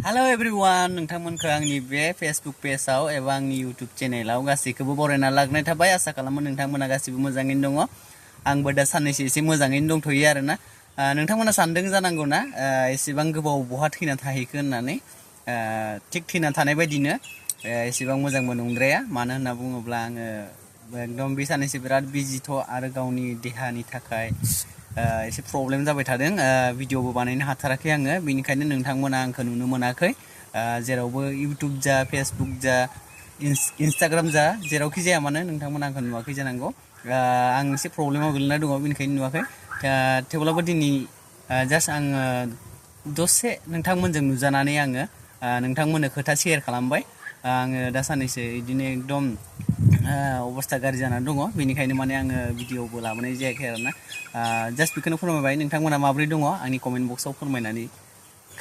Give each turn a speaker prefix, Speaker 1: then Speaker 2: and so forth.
Speaker 1: Hello everyone, नोंथांमोनखौ आंनि बे Facebook पेजआव एबा आंनि YouTube चेनेलाव गासैखौबो बरायना लाग्रोनाय थाबाय। आसा खालामो नोंथांमोना गासिबो मोजाङैनो दङ। आंबो दा साननैसो एसे मोजाङैनो दंथ'यो आरोना। नोंथांमोना सानदों जानांगौ ना एसेबां गोबाव बहा थैना थाहैखो होननानै। थिग थैना थानाय बायदिनो एसेबां मोजांबो नंद्राया। मानो होनना बुङोब्ला आङो एकदम बे साननैसो बिराद बिजिथ' आरो गावनि देहानि थाखाय एसे प्रब्लेम जाबाय थादों। भिडिअबो बानायनो हाथाराखै आङो। बेनिखायनो नोंथांमोना आंखौ नुनो मोनाखै। जेरावबो YouTube जा Facebook जा Instagram जा जेरावखि जाया मानो नोंथांमोना आंखौ नुवाखै जानांगौ। आं एसे प्रब्लेमाव गोलैना दङ बेनिखायनो नुवाखै। थेवब्लाबो दिनै जास्ट आङो दसे नोंथांमोनजों नुजानानै आङो नोंथांमोननो खोथा शेयार खालामबाय। आङो दा साननैसो बिदिनो एकदम अबस्था गाज्रि जानानै दङ। बेनिखायनो माने आङो भिडिअबो लाबोनाय जायाखै आरोना। जास्ट बेखौनो फोरमायबाय। नोंथांमोना माबोरै दङ आंनि कमेन्ट बक्सआव फोरमायनानै